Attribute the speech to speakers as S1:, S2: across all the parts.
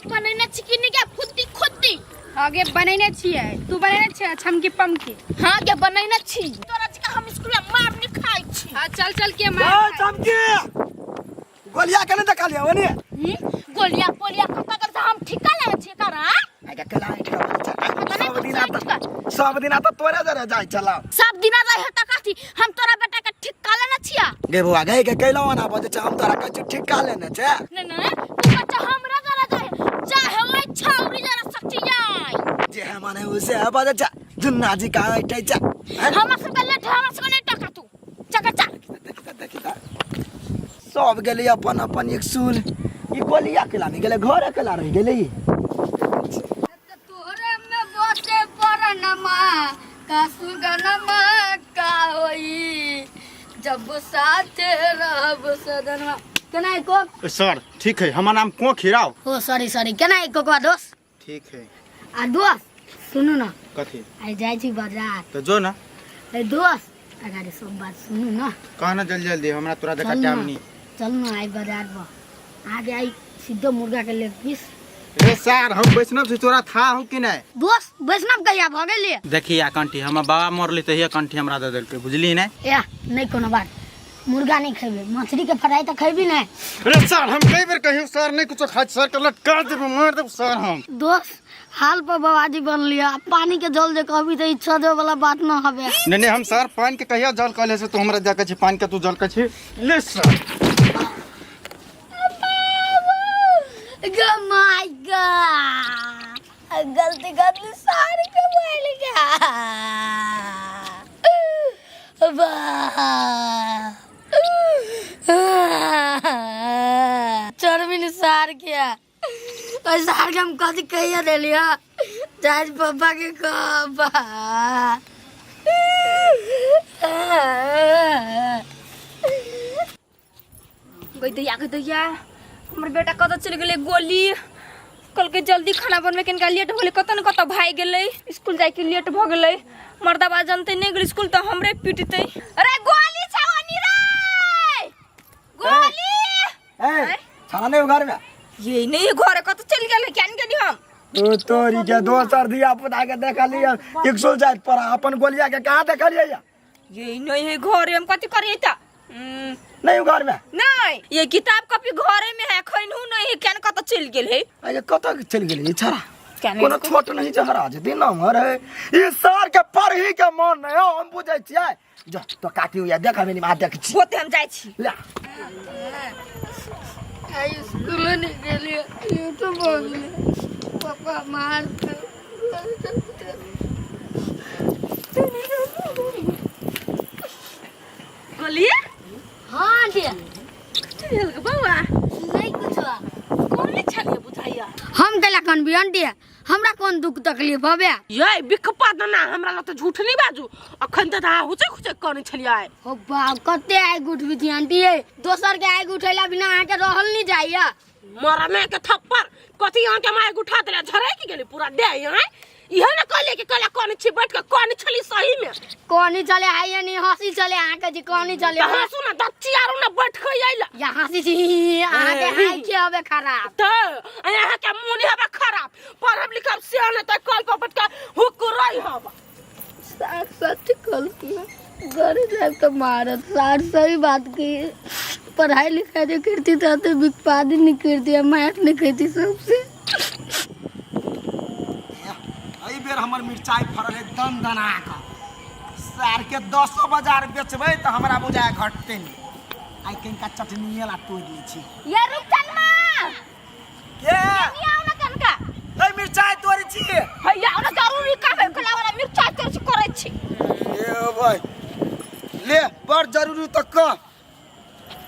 S1: बनेने छी कि नहीं खुद्दी खुद्दी?
S2: आगे बनेने छियै, तू बनेने छियै छमकी पमकी?
S1: हाँ गे, बनेने छी। तोरा जी हम स्कूल में मार नहीं खाई छी।
S2: हाँ, चल चल के
S3: ए,
S2: मार।
S3: चमकी गोलिया के नहीं देखा लिया ओनी?
S1: गोलिया पोलिया कत कर से हम ठिका लेने छी करा।
S3: आगे कला ऐठ के बोलै छै।
S1: पता
S3: सब
S1: नहीं
S3: दिन
S1: कुछ
S3: आता, सब दिन आता तोरे जरे जाय चला।
S1: सब दिना रहे त कथी, हम तोरा बेटा के ठिका लेने छिया।
S3: गे बौआ गे, के कैला ओना बजै छै? हम तोरा कहै छी ठिका लेने छै।
S1: ने ने, तू बच्चा हमरा जरा जाए चाहे ओइ छौरी जरा सचियाई।
S3: जे है माने उसे है बजै छै, जुन्ना जी का ऐठै छै, हैं?
S1: हमरा सबके लेट है, हमरा सबके नहीं टका तू चका चल।
S3: देखी त, देखी त, सब गेलै अपन अपन एक सुल, ई गोलिया केला नहीं गेलै, घर अकेला रहि गेलै ई।
S4: तोहरे में बसे परनमा का सुगनमा का होई जब साथ रहब सदनमा। केना को?
S5: सर ठीक है, हमार नाम को खिराव।
S4: ओ सॉरी सॉरी, केना को दोस्त?
S5: ठीक है।
S4: आ दोस्त सुनू ना।
S5: कथी?
S4: आई जाइ छी बाजार।
S5: तो जो ना।
S4: ए दोस्त, अगाडि सब बात सुनू ना।
S5: कह ना जल्दी जल्दी, हमरा तोरा देखा
S4: चल
S5: टाइम
S4: ना।
S5: नहीं।
S4: चल ना आई बाजार पर, आगे आई सीधो मुर्गा के लेग पीस।
S5: ए सर, हम वैष्णव छी, तोरा था हो कि नहीं?
S4: दोस्त वैष्णव कहिया भ गेली?
S5: देखी आ कंठी, हमर बाबा मरली तऽ हिया कंठी हमरा दे देलकै, बुझली नहीं?
S4: या नहीं कोनो बात, मुर्गा नहीं खेबे, मछली के फ्राई तो खेबी नहीं।
S5: अरे सर, हम कई बेर कहियो सर नहीं कुछो खाइ, सर के लटका देबो, मार देबो सर हम।
S4: दोस्त हाल पर बाबाजी बन लिया, पानी के जल जे कहबी तो इच्छा दे वाला बात न हबे।
S5: नहीं नहीं, हम सर पानी के कहिया जल कहले से तू हमरा जाके छी पानी के तू जल के छी ले सर।
S4: My God, गलती कर ली सारी कमाई गया। चर्बी सार किया और सार के हम कथी कहिया देलिया जाज पप्पा के कहबा।
S2: गई दैया, गई दैया, हमर बेटा कतऽ चलि गेलै? गोली कहलकै जल्दी खाना बनबै, कनिका लेट भऽ गेलै, कतऽ ने कतऽ भागि गेलै। स्कूल जाइके लेट भऽ गेलै, मर्दाबा जनतै नहि गेलै स्कूल तऽ हमरे पिटतै। अरे गोली छौ ओनी रे, गोली।
S3: ए छाना नहीं घर में?
S2: ये नहीं घर, कतऽ चलि गेलै? क्या नहि गेली हम।
S3: ओ तोरी के दोसर धिया पुता के देखलियै एक सौ जाइत पर अपन गोलिया के कहाँ देखलियै या?
S2: ये नहीं है घर, हम कथी करिए त?
S3: नहीं घर में?
S2: नहीं, ये किताब कॉपी घरे में है, खैनहु नहीं है, केन कतऽ चलि गेल है?
S3: अरे कतऽ चलि गेलै ई छड़ा?
S2: केने?
S3: कोनो छोट नहीं छै, हरा जे दिन हमर है ई सर के पढ़ी के मन नहीं हो, हम बुझै छियै। जो तो काकी हुआ देख, हम नहीं देख छी।
S2: होते हम जाइ छी।
S3: ले।
S4: आई स्कूल नहीं गेलिए, यूट्यूब हो गेलै, पापा मारते।
S2: गोलिए।
S4: हाँ आंटी।
S2: कथी भेल गे बौआ?
S4: नहीं कुछ।
S1: कोने छलिए बुझाइया?
S4: हम कैला कनबी आंटी, हमरा कोन दुख तकलीफ हबे?
S6: ये बिखपा दना, हमरा लग तऽ झूठ नहीं बाजू, अखन तऽ अहाँ हुचक हुचक कनै छलियै।
S4: हो बाप, कते आगि उठबी थी आंटी ये, दोसर के आगि उठेला बिना अहाँ के रहल नहीं जाइया।
S6: मरने के थप्पड़, कथी अहाँ के माय उठा देले, झरक गेली पूरा देह यहाँ। इहे ने कहलियै कि कहला कनै छी, बैठ के कनै छली सही में।
S4: कनी चले आइए नहीं, हंसी चले अहाँ के जी, कनी चले।
S6: तऽ हंसू ने, दच्ची आरो ने बैठ के आइल।
S4: या हंसी छी अहाँ के आँखि हबे खराब।
S6: तऽ अहाँ के मुँह नहीं हबे खराब, पढ़ब लिखब से नहि तऽ कल पर बैठ के हुक रही हब।
S4: सार सच कहलखिन, घर जाए तो मारत। सार सही बात की, पढ़ाई लिखाई जो करती तो विकपादी नहीं करती, मार नहीं करती सबसे।
S3: एहि बेर हमर मिरचाई फड़ल है दन दना कऽ, सार के दसो बाजार बेचबै तऽ हमरा बुझाय घटते नहि। आइ कनिका चटनिये ला तोड़ि लै छी।
S1: ये रुपचन माँ।
S3: के?
S1: आउ ना कनका।
S3: ए मिरचाई तोड़ै छी।
S1: हैया आउ ना, जरूरी काम है, कला वाला मिरचाई तोड़ै छी करै छी।
S3: ए भाई ले, बड़ जरूरी तऽ कह,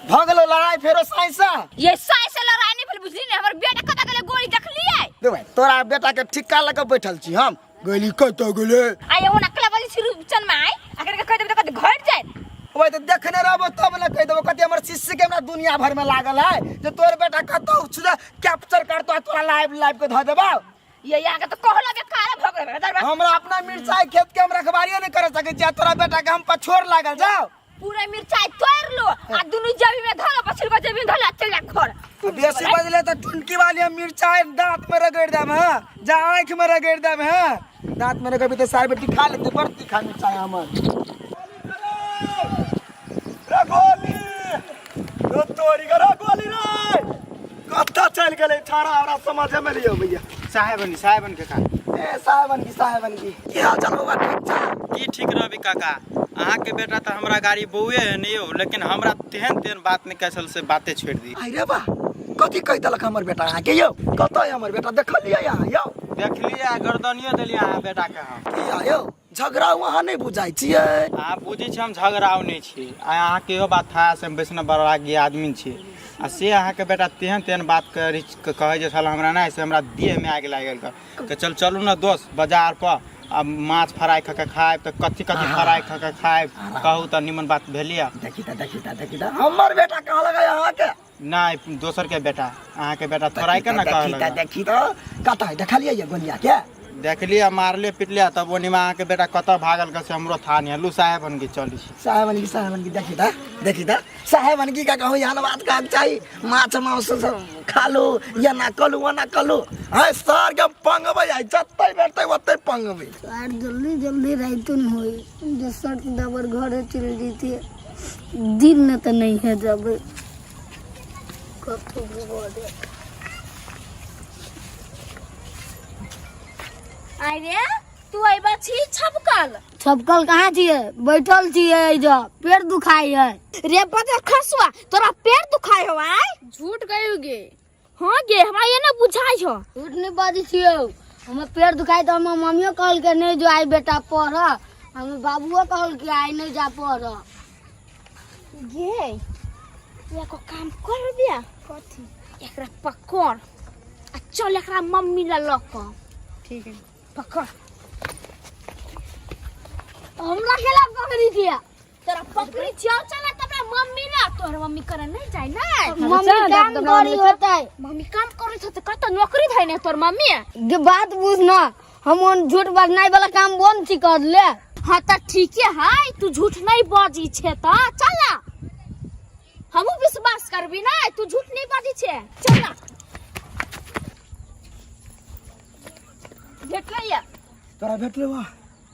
S3: भऽ गेलो लड़ाई फेरो साइसा?
S1: ये साई से लड़ाई नहीं भेल, बुझली ने? हमर बेटा कतऽ गेलै गोली देखलियै?
S3: दे भाई, तोरा बेटा के ठिक्का लऽ कऽ बैठल छी हम, गोली कतऽ गेलै?
S1: आइ ओना कला बजै छी रुपचन माय, अगर के कहि देबै तऽ कतऽ घटि जायत।
S3: ओए तऽ देखने रहबो तब ने कहि देबो। कते हमर शिष्य के हमरा दुनिया भर में लागल है जे तोर बेटा कतौ छुदा कैप्चर करतो आ तोरा लाइव लाइव के धऽ देबो।
S1: ये यहाँ के तऽ कहला बेकार भऽ गेलै दरबार।
S3: हमरा अपना मिरचाई खेत के हम रखबारियो नहीं कर सकै छी आ तोरा बेटा के हम पछोर लागल जाओ।
S1: पूरा मिरचाई तोड़ लो आ दुनू जेबी में धरो, पछिलको जेबी में धरो आ चल जा घर।
S3: बेसी बजले तऽ टुनकी वाली हम मिरचाई दांत में रगड़ देब हां, जा आँख में रगड़ देब हां। दांत में रगड़बी तऽ सार बेटी खा लेते, बड़ तीखा मिरचाई हमर। रे गोली रो तोरी गे, रे गोली रे, कतऽ चलि गेलै छाड़ा, हमरा समझे में नहीं अबैया।
S5: साहेबन साहेबन के का
S3: ए साहेबन की, साहेबन की, की हाल चाल बौआ? ठीक छा?
S5: की ठीक रहबी काका, अहाँके बेटा तऽ हमरा गाड़ी बौए है नहीं हो, लेकिन हमरा तेहन तेहन बात नहीं कैसल से बाते छोड़ दी।
S3: आई रे बा, कथी कहि देलक हमर बेटा अहाँके यौ? कतऽ है हमर बेटा, देखलियै अहाँ यौ?
S5: देखलियै आ गर्दनियो देलियै अहाँ बेटा के हम।
S3: किया यौ, झगड़ा अहाँ नहि बुझाइ छियै?
S5: अहाँ बुझै छी हम झगड़ाव नहि छी, आ अहाँके इहो बात था से हम वैष्णव बरागी आदमी छी, आ से अहाँके बेटा तेहन तेहन बात करी कहै जे छल हमरा नहि, से हमरा देहमे आगि लागि गेल के चल चलू ने दोस्त बाजार पर, आ माछ फ्राइ खा के खायब तऽ कथी कथी फ्राइ खा के खायब, कहू तऽ निमन बात भेलियै?
S3: देखी तऽ, देखी तऽ, देखी तऽ, हमर बेटा कहलक अहाँके?
S5: नहि, दोसर के बेटा, अहाँके बेटा थोड़ा के ना
S3: देखी तऽ,
S5: कहलक।
S3: देखी तऽ, कतऽ है, देखलियै ये गोलिया के?
S5: देखलियै, मारले पिटलियै, तब ओनीमे अहाँके बेटा कतऽ भागल के से हमरो था नहीं। लू साहेब के चली छी।
S3: साहेबन की, साहेबन की, देखी तऽ, देखी तऽ, साहेबन की का कहूँ, यहाँ बात कहक चाही, माछ मांस सब खा लू या ना कलू ओना कलू है, सर के पंगबै आई जत्तै भेटतै ओत्तै पंगबै।
S4: यार जल्दी जल्दी रातुन होई जे शर्ट दबर घरे चल जैती, दिन में तो नहीं है जब कतौ घरे।
S1: अरे तू अइबा छी छपकल?
S4: छपकल कहाँ छियै, बैठल छियै एहिजा, पेट दुखाई है।
S1: रे बदर खसुआ, तोरा पेट दुखाई हो? आय
S2: झूठ कहोगे?
S1: हाँ गे, हमरा ये ना बुझाई हो।
S4: झूठ नहीं बाजै छियौ, हमर पेट दुखाई तऽ हमर मम्मियो कहलकै नहीं जो आई बेटा पढ़, हमर बाबुओ कहलकै आई नहीं जा पढ़।
S1: गे एको काम कर दिया। कथी? एकरा पकड़ आ चल एकरा मम्मी ला लऽ कऽ।
S2: ठीक है।
S1: पकड़।
S4: हमरा केला पकड़ी छियै?
S1: तोरा पकड़ी छियौ, चल तोरा मम्मी ला। तोहर मम्मी करे नहीं जाय ना?
S4: मम्मी काम करी होतै।
S1: मम्मी काम करै छ तऽ कतऽ नौकरी धैने तोर मम्मी?
S4: गे बात बुझ ना, हम ओन झूठ बजनाइ वाला काम बंद छी कर ले।
S1: हाँ तऽ ठीके है, तू झूठ नहीं बजी छे तऽ चल ना, हमहूँ विश्वास करबी ना तू झूठ नहीं बजी छे, चल ना।
S2: भेटलै?
S3: तोरा भेटलो बा?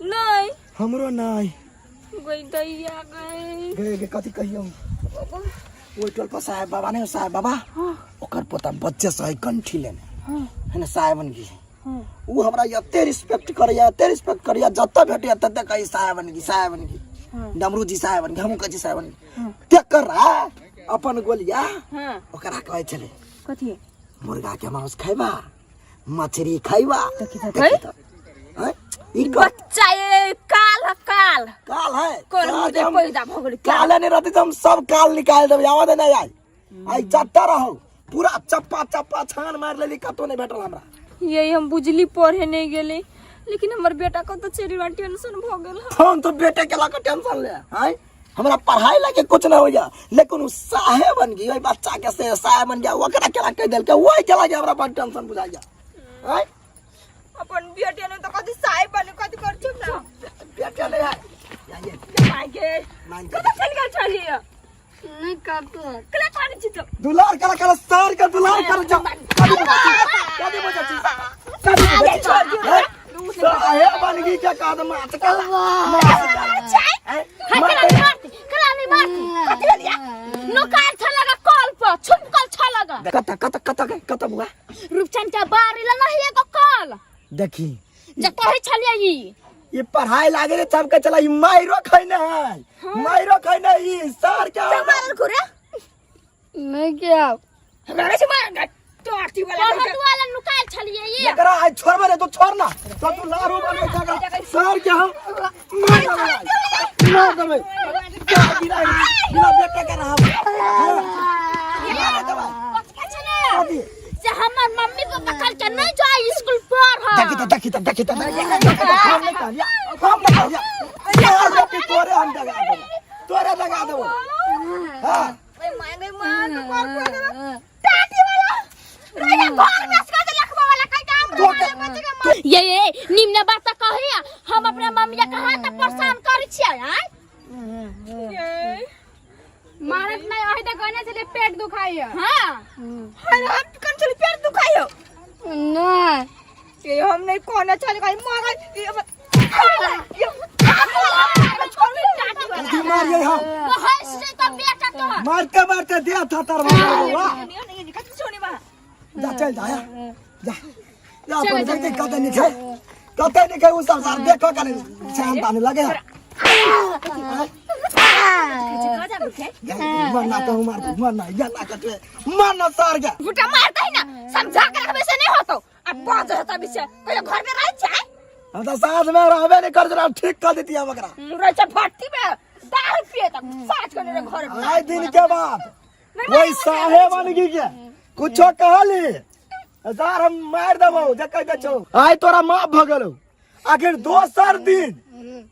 S2: नहीं।
S3: हमरो नहीं।
S2: गई दैया गई।
S3: गए गे, कथी कहियौ, ओहि टोल पर साहेब बाबा नहीं हो, साहेब बाबा ओकर पोता बच्चे से है कंठी लेने है ना साहेबन की, उ हमरा एते रिस्पेक्ट करैया, एते रिस्पेक्ट करैया, जतऽ भेटैया तते कही साहेबन की, साहेबन की, डमरू जी साहेबन की, हमहूँ कहै छी साहेबन की। तेकरा अपन गोलिया ओकरा कहै छलै
S2: कथी?
S3: मुर्गा के मांस खैबा, मछली खैबा?
S2: देखी तऽ।
S3: देखी तऽ। हैं? ई
S2: बच्चा ये काल है, काल।
S3: काल है।
S2: कोन
S3: सार
S2: मुझे
S3: के हम
S2: पैदा भऽ गेलै
S3: काले नहीं रहती तो हम सब काल निकाल देबै। आवाज नहीं आई, आई चट्टा रहो, पूरा चप्पा चप्पा छान मार लेली, कतौ नहीं भेटल हमरा।
S2: यही हम बुझली पढ़े नहीं गेलै, लेकिन हमर बेटा कतऽ चलि गेल, टेंशन भऽ गेल।
S3: फोन तो बेटे के लऽ टेंशन ले हैं, हमरा पढ़ाई लगे कुछ नहीं होइया, लेकिन उ साहेब बन गई ओहि बच्चा के, से साहेब बन गया, ओकरा केला कहि देलकै, ओहि के लगे हमरा बड़ टेंशन बुझाइया हैं।
S2: अपन बेटे ने तऽ कथी साहेब बने, कथी कर छी ना?
S3: बेटे नहीं है या ये
S2: माय गे।
S3: मान के
S2: कतऽ चलि गेल छलियै?
S4: नहीं काटू।
S2: कला पानी छी तऽ
S3: दुलार कर कर सर के दुलार कर जा, कभी बुझा कभी बुझा कभी बुझा साहेब बन गई के कदम माछ कला
S1: है कला नहीं मारती, कला नहीं मारती, कथी भेलिया? नुकायल छ लगा कल पर छुपकल छ लगा।
S3: कत कत कत कत बुआ?
S1: रूपचंद के बारी ला नहीं एगो कल।
S3: देखी
S1: जे कहै छलियै ई
S3: ये पढ़ाई लागे रे सबके चला, ई माइरो खैने है, माइरो खैने ई सर के।
S2: मारल खुरे?
S4: नहीं क्या
S2: हमरा नहीं मार टोटी वाला।
S1: पढ़त वाला नुकायल छलियै ई।
S3: एकरा आज छोड़बे रे, तू छोड़ ना तो तू लारू बने जगह सर के हम मार देबै, मार देबै। क्या बिना बिना बेटे के रहा मार देबै।
S1: कथी कहै छलै?
S3: कथी?
S1: से हमर मम्मी पापा कहलकै नहीं जाय स्कूल पढ़।
S3: देखी तो, देखी तो, देखी तो, देखी तो, हम नहीं कहलिया, हम नहीं कहलिया यार, बेटी तोरे हम दगा देबो, तोरे दगा देबो। हां।
S2: ओए माय गई मां, तो कर कोई देना
S1: टाटी वाला रे, घर में से लखवा वाला कहीं काम
S3: तो
S1: रे। ये निम्न बात त कहिया हम अपना मम्मी के कहाँ तक परेशान करै छियै आय।
S2: ये
S7: मारत नहीं ओही त कहने छले पेट दुखाई है।
S2: हां हाय हम कन छली पेट दुखाई हो
S4: नहीं
S2: ये हम नहीं कहने छली कहीं मार ये
S3: कथी मारिए हम
S1: हंस जे तो बेटा तो
S3: मारते मारते दिया था तर वाह जा चल जा या। जा जा अपन देख देख कते निके कते निके उ सब सार देखो कने छान ताने लगे है मरना तो मार मरना या ना कटे मरना सार के
S2: झूठा मारता है ना समझा के रखबे से नहीं होतो अब बाज होता बिसे कोई घर में रह जाए
S3: हम तो साथ में रहबे नहीं कर जरा ठीक कर देती हम एकरा
S2: रह जाए भट्टी में दारू पिए तक साँझ के मेरे घर में
S3: आए दिन के बाद वही साहेब बनगी के कुछो कहली सर हम मार देबो जे कह दे छौ आइ तोरा माफ भ गेलौ आखिर दोसर दिन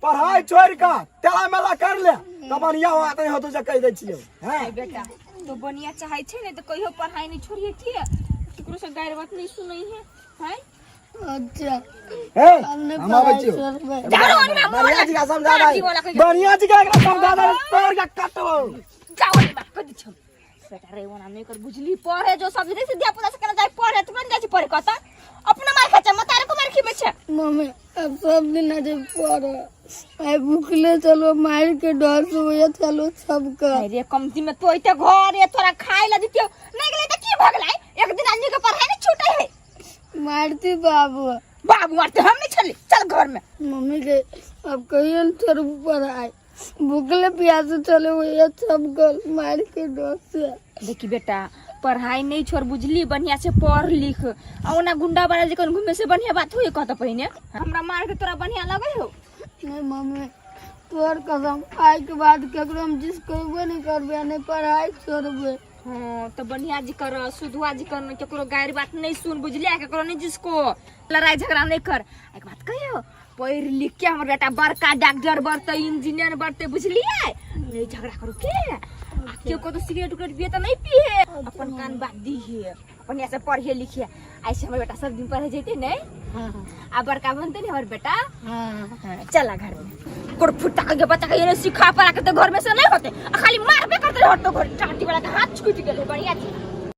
S3: पढ़ाई छोड़ के तेला मेला कर ले त बढ़िया बात नहीं होतो जे कह दे छियौ हैं
S2: बेटा तो बनिया चाहे छे ने तो कहियो पढ़ाई नहीं छोड़िए के केकरो से गायर बात नहीं सुनई है हैं
S4: अच्छा
S3: हे
S4: हमने
S3: हम आबै
S4: पढ़ाई
S3: छियौ
S4: छोड़बै
S2: जाओ ने
S3: बढ़िया जी का समझा दे बढ़िया जी का एकरा समझा दे तोर के कटबो
S2: जाओ ने बात कर दी बेटा रे ओना नहीं कर बुझली पढ़े जो सब से धिया पुता से केना जाय पढ़े तुरंत जाय छै पढ़े कत अपना मार खाय छै मतारे को मार खिबै छै
S4: मम्मी अब सब दिन आज पढ़ आई भूखले चलो मार के डर से भैया चलो सबका
S2: अरे कमती में तो इते घर ये तोरा खाय ला दितियो नहीं गेलै त की भ गेलै एक दिन आदमी के पढ़ाई नहीं छूटे है
S4: मारती बाबू
S2: बाबू मारते हम नहीं छली चल घर में
S4: मम्मी के अब कहियो न छोड़ू पढ़ाई भूखले प्यासे चले भैया सब गल मार के डर से
S2: देखी बेटा पढ़ाई नहीं छोड़ बुझली बढ़िया से पढ़ लिख आ ओना गुंडा बना जखन घूमे से बढ़िया बात होई कहत पहिने हमरा मार के तोरा बढ़िया लगे हो
S4: नहीं मम्मी तोहर कसम आइ के बाद केकरो हम जिस करबे नहीं करबे आ नहीं पढ़ाई छोड़बे
S2: हाँ तो बढ़िया जी कर सुधुआ जी कर केकरो गारि बात नहीं सुन बुझलिया केकरो नहीं जिसको लड़ाई झगड़ा नहीं कर एक बात कहियो पढ़ लिख के हमर बेटा बड़का डॉक्टर बढ़ते इंजीनियर बढ़ते बुझलिए नहीं झगड़ा करू के आ केओ को तो सिगरेट उगरेट पिए तो नहीं पिए अपन कान बात दी है अपन ऐसे पढ़े लिखे ऐसे हमर बेटा सब दिन पढ़े जैते नहीं आ बड़का बनते नहीं हमर बेटा
S4: हाँ
S2: हाँ, चला घर में कोड़ फुटा के बच्चा के ये सिखा पढ़ा के तो घर में से नहीं होते आ खाली मारबे करते रहते घर टाटी वाला के हाथ छूट गेले बढ़िया जी।